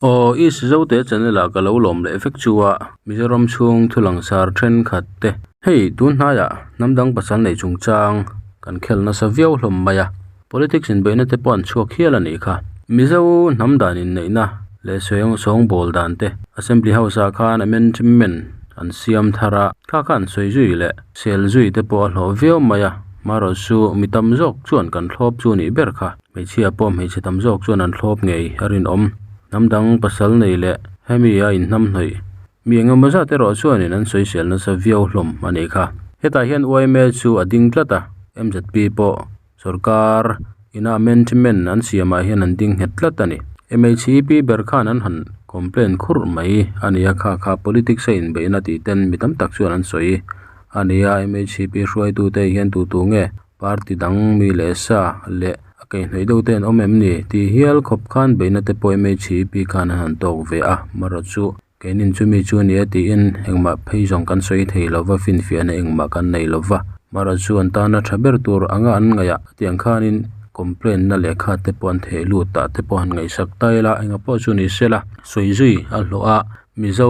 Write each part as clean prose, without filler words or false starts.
Aw East Zote channel ah ka lo lawm leh vek chu a, Mizoram chhung thu langsar thenkhat te. Hei tun hnaiah hnam dang pasal neih chungchang kan khel nasa viau hlawm mai a, politics inbeihna te pawh an chhuak hial a nih kha. Mizo hnam dan inneihna leh sawi sawngbawl dan te Assembly House ah khan amendment an siam thar a, kha kha an sawi zui leh sel zui te pawh a hlawh viau mai a, marawh chu mi tam zawk chuan kan thlawp chu nih ber kha. Hmeichhia pawh hmeichhe tam zawk chuan an thlawp ngei a rinawm. Hnam dang pasal nei leh hemi a inhnam hnawih mi eng emaw zat erawh chuanin an sawisel nasa viau hlawm a nih kha. Hetah hian yma chu a ding tlat a, mzp pawh sorkar ina amendment an siamah hian an ding nghet tlat a ni. MHEP ber khan an han complain khurh mai a ni a, kha kha politics a inbeihna tih ten mi tam tak chuan an sawi a ni a, MHEP hruaitute hian tu tu nge Party dang mi leh sa leh a keihnawih deuh te an awm em ni tih hial khawp khan beihna te pawh MHEP khan an han tawk ve a, marawh chu keinin chumi chu a nia tiin engmah phei zawng kan sawi thei lo va, finfiahna engmah kan nei lo va, marawh chu an tana tha ber tur anga an ngaih a tiang khanin complaint na lehkha te pawh an theh lut ah te pawh han ngaihsak ta ila enga pawh chu ni se la sawi zui a hlawh a, Mizo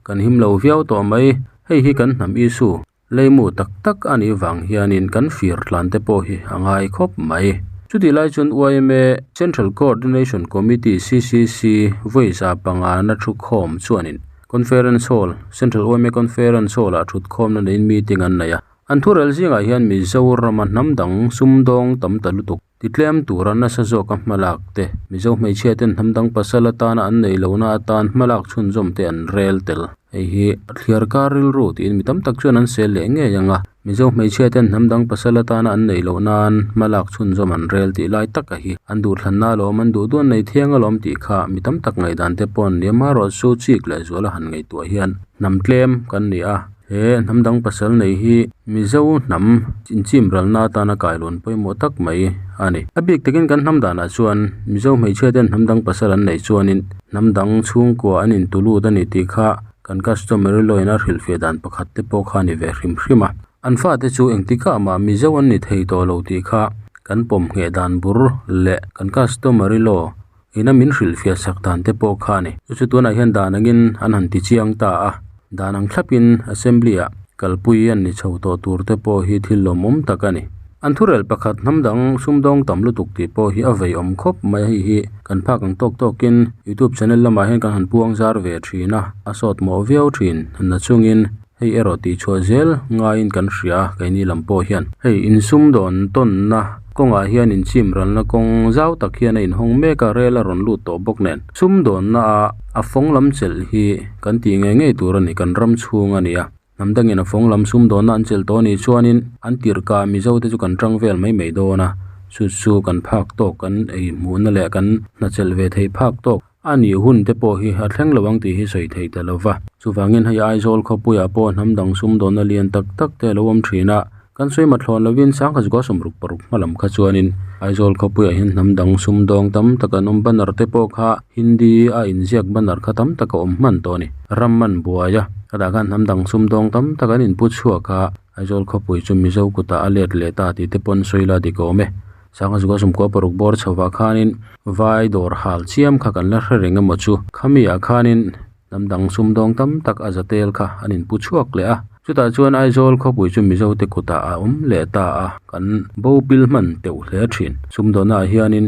kan him lo viau tawh mai, hei hi kan hnam issue. Leimu tak tak a nih vang hianin kan fir tlan te pawh hi a ngai khawp mai. Chutih lai chuan yma Central Coordination Committee, CCC, vawiza pangana thukhawm chuanin Conference Hall, Central yma Conference Hall ah thutkhawmna neiin meeting an nei a. An thurel zingah hian Mizorama hnam dang sumdawng tam ta lutuk titlem tura nasa zawka hmalak te, Mizo hmeichhia ten hnam dang pasal atana an neih lohna atan hmalak chhunzawm te an rel tel. Hei hi thliar kar rilru tiin mi tam tak chuan an sel leh ngei ang a, Mizo hmeichhia ten hnam dang pasal atana an neih loh nan hmalak chhunzawm an rel tih lai taka hi an duhthlanna alawm an duh duan nei thiang alawm tih kha mi tam tak ngaihdan te pawh an ni a, marawh chu chik leh zuala han ngaihtuah hian hnam tlem kan ni a. He hnam dang pasal nei hi Mizo hnam inchim ralna atana kailawn pawimawh tak mai a ni. A bik takin kan hnam danah chuan Mizo hmeichhia ten hnam dang pasal an neih chuanin hnam dang chhungkua an intu lut a ni tih kha kan customary law in a hrilhfiah dan pakhat te pawh kha a ni ve hrim hrim a. An fate chu engtikah mah Mizo an ni thei tawh lo tih kha kan pawm ngheh dan bur leh kan customary law Ina min hrilhfiah sak dan te pawh kha a ni. Chu chu tunah hian dan angin an han ti chiang ta a, dan ang thlapin Assembly ah kalpui an ni chho tawh tur te pawh hi thil lawmawm tak a ni. An thurel pakhat hnam dang sumdawng tam lutuk tih pawh hi a vei awm khawp mai a, hei hi kan phak ang tawk tawkin YouTube channel lamah hian kan han puang zar ve thin a, a sawt mawh viau thin na chungin hei erawh tihchhuah zel ngaiin kan hria a keini lam pawh hian. Hei insumdawn tawnna kawngah hian inchimralna kawng zau tak hian a inhawng mek a, rel a rawn lut tawh bawk nen. Sumdawnna a a fawng lam chelh hi kan tih ngei ngei tur a ni, kan ram chhung a ni a. Hnam dangin a fawng lam sumdawnna an chelh tawh a nih chuanin an tirhka Mizo te chu kan tang vel mai mai dawn a, chu chu kan phak tawk kan ei hmuhna leh kan hna chelh ve theih phak tawk. A nih hun te pawh hi a thleng lo ang tih hi sawi theih ta lo va. Chuvangin hei Aizawl khawpuiah pawh hnam dang sumdawnna lian tak tak te a lo awm thin a, kan sawi mathlawn lovin sangha zukua sawmruk paruk hma lam kha chuanin Aizawl khawpuiah hian hnam dang sumdawng tam tak an awm banner te pawh kha Hindi a inziak banner kha tam tak a awm hman tawh a ni. Ram man buai a, khatah khan hnam dang sumdawng tam tak an inpu chhuak a, Aizawl khawpui chu Mizo kutah a let leh ta tih te pawh an sawi la dik awm e. Sangha zukua sawmkua paruk bawr chhovah khanin vai dawr hal chiam kha kan la hre reng emaw chu. Khami ah khanin hnam dang sumdawng tam tak a za tel kha an inpu chhuak leh a. Chutah chuan Aizawl khawpui chu Mizo te kutah a awm leh ta a, kan bo pil hman teuh hle thin. Sumdawnna ah hianin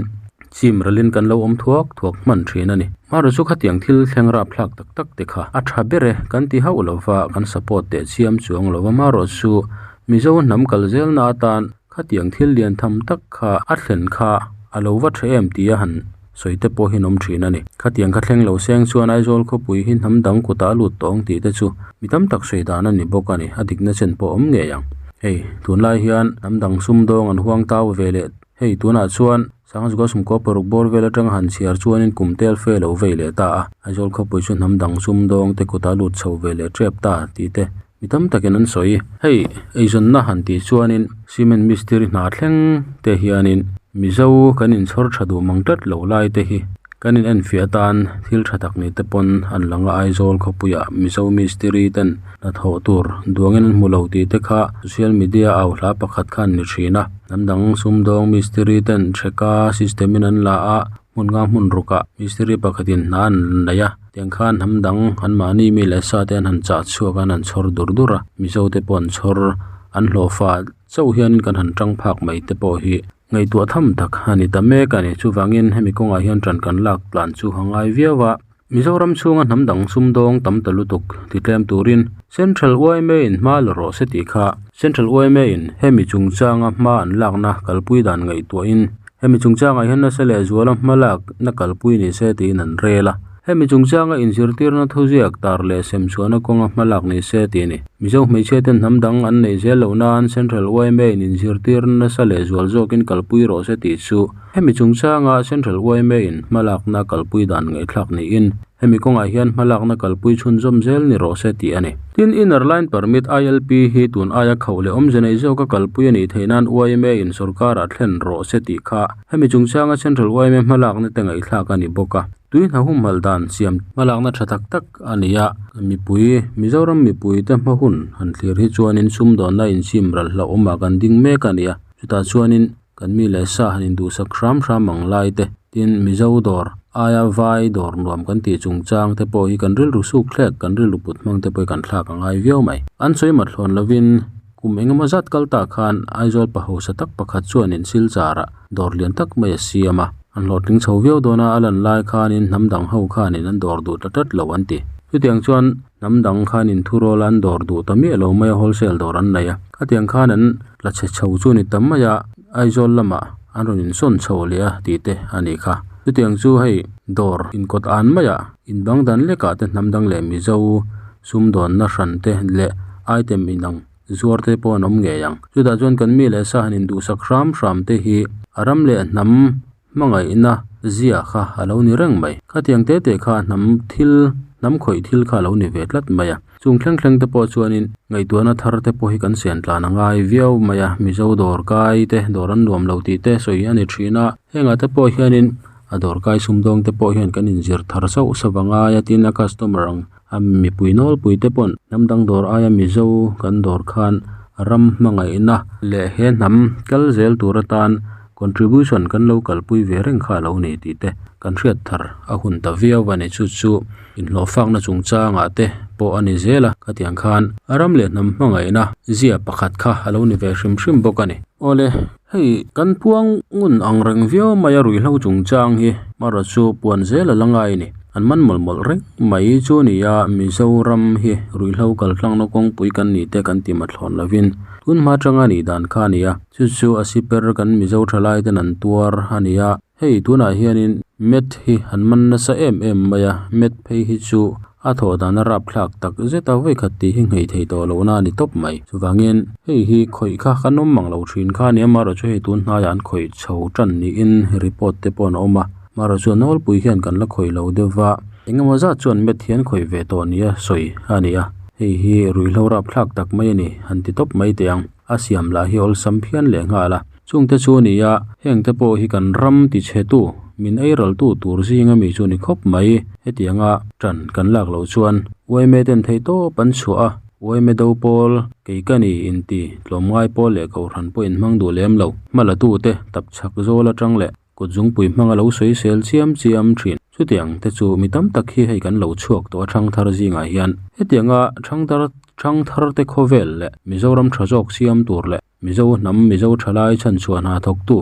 chim ralin kan lo awm thuak thuak hman thin a ni. Hmaru chu khatiang thil thleng rapthlak tak tak te kha a tha ber e kan ti hauh lova, kan support teh chiam chuang lova. Hmarawh chu Mizo hnam kal zelna atan Khatiang thil lian tham tak kha a thlen kha a lo va tha em tia han sawi te pawh hi an awm thin a ni. Khatiang kha thleng lo seng chuan Aizawl khawpui hi hnam dang kutah a lut tawh ang tih te chu mi tam tak sawi dan a ni bawk a ni. A dikna chen pawh a awm ngei ang. Hei, tunlai hian hnam dang sumdawng an huang tau ve leh hei tunah chuan Sangzuka sumkaw paruk bawr vel atanga han chhiar chuanin kum tel fe lo vei leh ta a. Aizawl khawpui chu hnam dang sumdawng te kutah a lut chho ve leh tep ta tih te Mi tam takin an sawi. Hei, eizawnna han tih chuanin cement mistiri hna thleng te hianin Mizo kan inchhawr tha duh mang tlat lo lai te hi kan in enfiah atan thil tha tak ni te pawn an lang a, Aizawl khawpuiah Mizo mistiri ten hnathawh tur duangin an hmu lo tih te kha social media au hla pakhat kha an ni thin a, hnam dang sumdawng mistiri ten theka system in an la a. Hmun nga hmun ruk ah mistiri pakhatin hna an nei a tiang khan hnam dang an mahni mi leh sa te an han chah chhuak a an han chhawr dur dur a mizo te pawh an chhawr an hlawhfa chauh hian kan han tang phak mai te pawh hi ngaihtuah tham tak a ni ta mek a ni chuvangin hemi kawngah hian tan kan lak tlan chu a ngai viau a Mizoram chhunga hnam dang sumdawng tam ta lutuk ti tlem turin Central yma in hma la rawh se tih kha Central yma in hemi chungchanga hma an lakna kalpui dan ngaihtuahin Hemi chungchangah hian nasa leh zuala hma lakna kalpui ni se tiin an rel a. Hemi chungchanga inzirtirna thuziak tar leh sem chhuahna kawnga hma lak ni se tih a ni. Mizo hmeichhia ten hnam dang an neih zel loh nan Central yma in inzirtirna nasa leh zual zawkin kalpui rawh se tih chu hemi chungchanga Central yma in hma lakna kalpui dan ngaihthlak niin Hemi kawngah hian hmalakna kalpui chhunzawm zel ni rawh se tih a ni. Tin, Inner Line Permit, ILP, hi tun aia khauh leh awmze nei zawka kalpui a nih theih nan yma in sorkarah thlen rawh se tih kha hemi chungchanga Central yma hmalakna te ngaihthlak a ni bawk a. Tui hna humhalh dan siam hmalakna tha tak tak a ni a, mipui, Mizoram mipuite hma hun han thlir hi chuanin sumdawnna inchim ral hlauhawmah kan ding mek a ni a, chutah chuanin Kan mi leh sa han induhsak hram hram ang lai te, tin Mizo dawr aia vai dawr nuam kan tih chungchang te pawh hi kan rilru suk thlek, kan rilru put hmang te pawh hi kan thlak a ngai viau mai. An sawi mat hlawn lovin kum engemaw zat kal tah khan Aizawl pa hausa tak pakhat chuanin Silchar-ah dawr lian tak mai a siam a, an hlawhtling chho viau dawn a, a lan lai khanin hnam dang ho khanin an dawr duh ta tlat lo an ti. Chutiang chuan hnam dang khanin thurawl an dawr duh ta miah lo mai a, wholesale dawr an nei a, khatiang khan an La chhe chho chu ni tam mai a, Aizawl lamah an rawn insawn chho leh a tih te a nih kha. Chutiang chu hei dawr inkawt an maiah inbang dan lekah te hnam dang leh Mizo sumdawnna hran te leh item inang zuar te pawh an awm ngei ang. Chutah chuan kan mi leh sa han induhsak hram hram te hi a ram leh hnam Hmangaihna zia kha a lo ni reng mai. Khatiang te te kha hnam thil, hnam khawih thil kha a lo ni ve tlat mai a. Chung thleng thleng te pawh chuanin ngaihtuahna thar te pawh hi kan sian tlan a ngai viau mai a. Mizo dawr kai te, dawr an nuam lo tih te sawi a ni thin a. Hengah te pawh hianin a dawr kai sumdawng te pawh hian kan inzir thar sauh sauh a ngai a, tin a customer ang a mipui nawlpui te paw'n hnam dang dawr aia Mizo kan dawr khan ram hmangaihna leh he hnam kal zel tur atan Contribution kan lo kalpui ve reng kha a lo ni tih te kan hriat thar a hun ta viau a ni. Chu chu inhlawhfakna chungchangah te pawh a ni zel a, khatiang khan a ram leh hnam hmangaihna zia pakhat kha a lo ni ve hrim hrim bawk a ni. Awle, hei kan puang ngun ang reng viau mai a ruihhlo chungchang hi marawh chu puan zel a la ngai a ni. An man mawlh mawlh reng mai chu a ni a, Mizoram hi ruihhlo kaltlangna kawngpui kan nih te kan ti mathlawn lovin tun hma atanga nih dan kha a ni a. Chu chu a siper kan Mizo thalai ten an tuar a ni a, hei tunah hianin meth hi an man nasa em em mai a, meth phei hi chu a thawh dan a rapthlak tak zet a, vawikhat tih hi nghei thei tawh lohna a ni tawp mai. Chuvangin hei hi khawih kha kan awm mang lo thin kha a ni a, marawh chu hei tun hnaiah an khawih chho tan niin report te pawh an awm a, marawh chu a nawlpui hian kan la khawih lo deuh va, engemaw zat chuan meth hi an khawih ve tawh nia sawi a ni a, hei hi ruihhlo rapthlak tak mai a ni han ti tawp mai teh ang. A siam lah hi awlsam phian leh nghal a, chungte chu a ni a, hengte pawh hi kan ram tichhetu, min eiraltu tur zinga mi chu a ni khawp mai. Hetianga ṭan kan lak loh chuan yma ten theihtawp an chhuah a, yma do pawl, kei ka ni inti, tlawmngai pawl leh kohhran pawh inhmang duh lem lo, hmalatute tapchhak zawl aṭang leh Kut zungpui hmanga lo sawi sel chiam chiam thin. Chutiang te chu mi tam tak hi hei kan lo chhuak tawh a thangthar zingah hian hetianga thangthar thangthar te khawvel leh Mizoram tha zawk siam tur leh Mizo hnam Mizo thalai chhanchhuah hna thawktu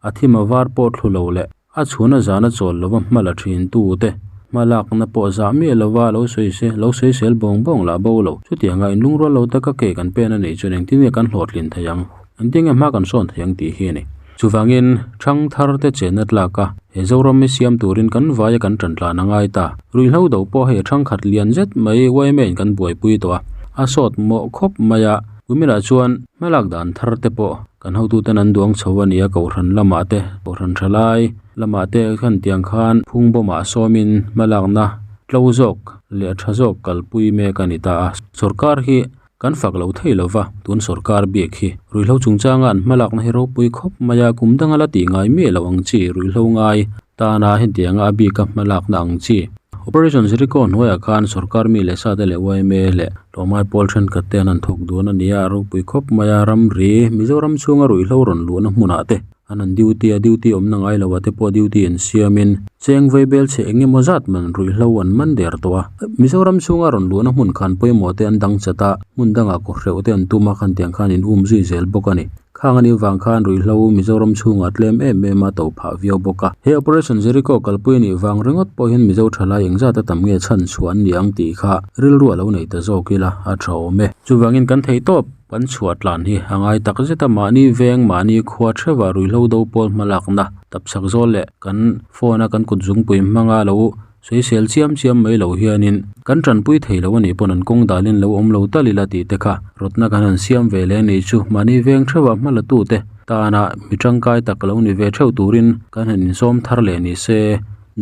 a thim a var pawh thlu lo leh a chhuna zana chawl lova hma la thin tu te hma lakna pawh zah miah lova lo sawi se lo sawi sel bawng bawng lah bo lo. Chutianga inlungrual lo taka ke kan pen a nih chuan engtin nge kan hlawhtlin thei ang? Engtin nge hma kan sawn thei ang tih hi a ni. Chuvangin, thangthar te chenna tlak a, he Zoram hi siam turin kan vaia kan tan tlan a ngai ta. Ruihhlo do pawh hei a thangkhat lian zet mai yma in kan buaipui tawh a, a sawt mawh khawp mai a. Kumilah chuan hmalak dan thar te pawh kan hotuten an duang chho a ni a, Kohhran lamah te, Kohhran thalai lamah te khan tiang khan phungbawmah sawmin hmalakna tlo zawk leh tha zawk kalpui mek a ni ta a. Sorkar hi Kan fak lo thei lo va, tun sorkar biak hi ruihhlo chungchanga an hmalakna hi ropui khawp mai a, kum danga la tih ngai miah lo ang chi, ruihhlo ngai tana hetianga a bika hmalakna ang chi. Operation Jericho hnuaiah khan sorkar mi leh sate leh yma leh tlawmngai pawl thenkhat te an han thawk dun a ni a, ropui khawp mai a, ramri Mizoram chhunga ruihhlo rawn luhna hmunah te. An han duty a duty awmna ngai lo ah te pawh duty an siamin cheng vaibelchhe eng emaw zat man ruihhlo an man der tawh a mizoram chhunga rawn luhna hmun khan pawimawh te an dang chat a hmun dangah kaw hreuh te an tum a khatiang khan in um zui zel bawk a ni khang anih vang khan ruihhlo mizoram chhungah tlem em em a to phah viau bawk a he operation jericho kalpui anih vang ringawt pawh hian mizo thalai engzat a tam nge chhan chhuah an ni ang tih kha rilru a lo nei ta zawk ila a tha awm e chuvangin kan theih tawp. Kan chhuah tlan hi a ngai tak zet a mahni veng mahni khua theuhah ruihhlo do pawl hmalakna tapchhak zawl leh kan phone a kan kut zungpui hmanga lo sawisel chiam chiam mai lo hianin kan tanpui thei lo anih pawn an kawng dalin lo awm lo tal ila tih te kha rawtna kan han siam ve leh anih chu mahni veng theuhah hma la tute tana mi tangkai tak lo ni ve theuh turin kan han insawm thar leh ni se.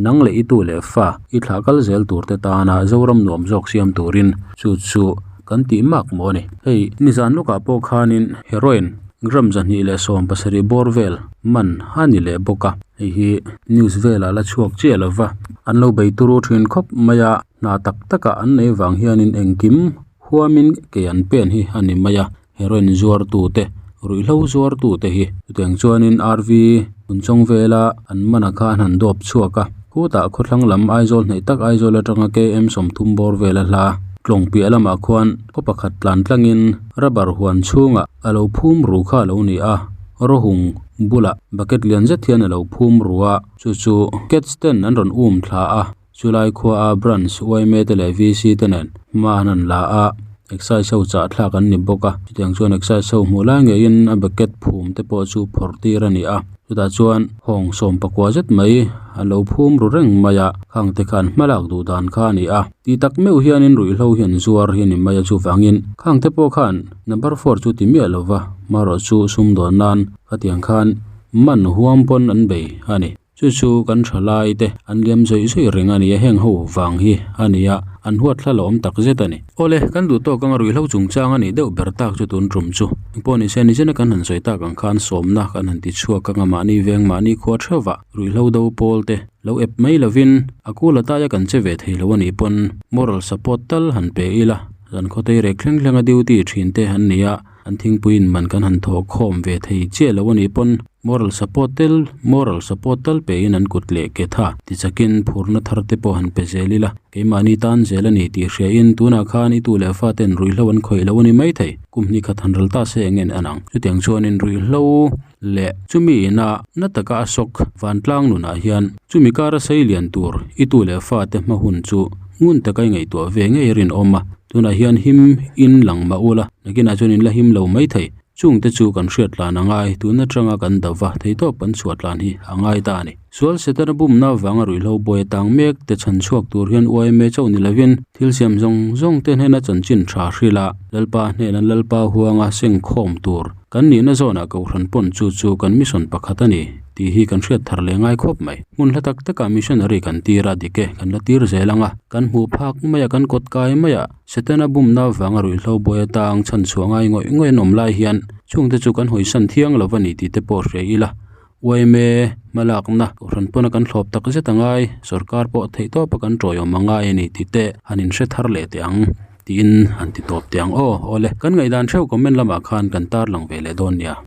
Nang leh i tu leh fa i thlah kal zel tur te tana Zoram nuam zawk siam turin chu chu kan tih mak maw a ni. Hei nizan lawkah pawh khanin heroin gram 270 bawr vel man a ni leh bawk a, hei hi news velah la chhuak chiah lova an lo bei turu thin khawp mai a, hna tak takah an nei vang hianin engkim huamin ke an pen hi a ni mai a. Heroin zuartute, ruihhlo zuartute hi chutiang chuanin RV Phunchawng vela an man a kha an han dawp chhuak a, khutah khawthlang lam Aizawl hnaih tak Aizawl atanga KM 30 bawr vela hla tlawng piah lamah khuan khaw pakhat tlan tlangin rubber huan chhungah a lo phum ru kha a lo ni a, rawhung bulah bucket lian zet hian a lo phum ru a, chu chu cats ten an rawn um thla a. Chulai khua a Branch yma te leh VC te nen hma an han la a, Excise ho chah thlak an ni bawk a, chutiang chuan Excise ho hmuh lai ngeiin a bucket phum te pawh chu phawrh tir a ni a, chutah chuan hawng sawm pakua zet mai a lo phum ru reng mai a, khang te khan hma lak duh dan kha a ni a, tih tak meuh hianin ruihhlo hian zuar hi a ni mai a chuvangin khang te pawh khan number four chu ti miah lova hmarawh chu sumdawn nan khatiang khan man huam pawn an bei a ni. Chu chu kan thalai te an liam zawih zawih reng a ni a, heng ho vang hi a ni a, an huat thla lo awm tak zet a ni. Awle, kan duh tawk anga ruihhlo chungchang a nih deuh ber tak chu tun tum chu. Engpawh ni se, nizena kan han sawi tak ang khan sawmna kan han ti chhuak anga mahni veng mahni khua theuhvah ruihhlo do pawl te lo ep mai lovin a kul ataia kan che ve thei lo a nih pawn moral support tal han pe ila, zan khawtei rek thleng thleng a duty thin te an ni a, an thingpui in man kan han thawh khawm ve thei chiah lo a nih pawn Moral support tel, Moral support tal pein an kut leh ke tha tichakin phurna thar te pawh han pe zel ila, keimahni tan zel a ni tih hriain tunah khan i tu leh faten ruihhlo an khawih lo a ni maithei. Kum hnih khat han ral ta se eng nge an ang? Chutiang chuanin ruihhlo leh chumi ina na taka a sawk vantlang nunah hian chumi kara sei lian tur i tu leh fate hma hun chu ngun taka i ngaihtuah ve ngei a rinawm a, tunah hian him in lang mah ula, nakinah chuan in la him lo maithei. Chungte chu kan hriat tlan a ngai, tun atanga kan do va, theihtawp kan chhuah tlan hi a ngai ta a ni. Sual Setana bumna avanga ruihhlo buai a tang mek te chhan chhuak tur hian yma chauh ni lovin thil siam zawng zawng te hnena chanchin tha hrilh a, Lalpa hnena Lalpa huanga seng khawm tur kan nihna zawnah Kohhran pawn chu chu kan mission pakhat a ni tih hi kan hriat thar leh ngai khawp mai. Hmun hla tak takah missionary kan tir a dik e, kan la tir zel ang a, kan hmuh phak mai a, kan kawt kai mai a, Setana bumna avanga ruihhlo buai atang chhan chhuah ngai ngawih ngawih an awm lai hian chungte chu kan hawisan thiang lo a ni tih te pawh hria ila. Yma hmalakna kohhran pawna kan thlawp tak zet a ngai, sorkar pawh theih tawpa kan tawiawm a ngai a ni tih te han inhre thar leh teh ang tiin han ti tawp teh ang aw. Awle, kan ngaihdan theuh comment lamah khan kan tarlang ve leh dawn nia.